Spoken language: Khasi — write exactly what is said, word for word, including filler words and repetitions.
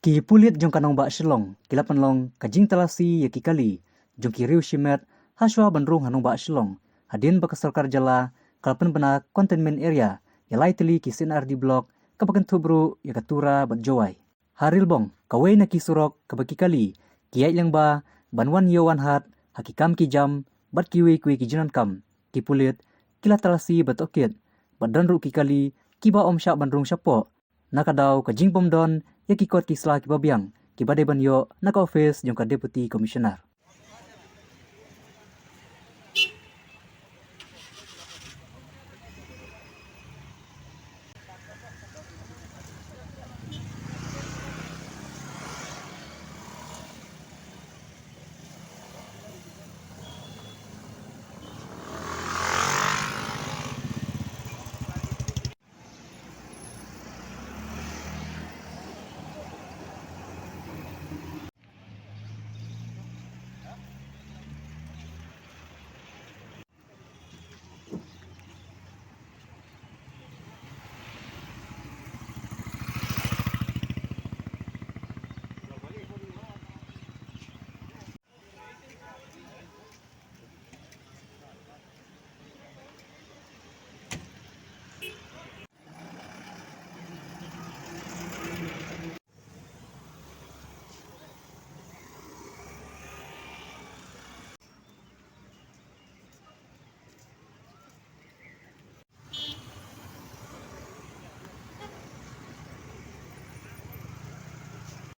Ki pulit jong ka nongbah Shillong ki la pynlong ka jingtalasi ïa ki kali jong ki riew shimet hashwa ban rung ha nongbah Shillong, hadien ba ka sorkar jylla ka la pynbna containment area ïa lai tylli ki C&RD block, kaba kynthup ruh ïa ka Tura bad Jowai. Ha Rilbong, kawei na ki surok kaba ki kali ki ïaid lyngba ban wan ïew wan hat ha ki kam ki jam bad kiwei kiwei ki jingdonkam, ki pulit ki la talasi bad tohkit, bad don ruh ki kali kiba ym shah ban rung shapoh, na ka daw ka jingbym don ïa ki kot ki sla kiba biang kiba dei ban ïoh na ka ophis jong ka Deputy Commissioner.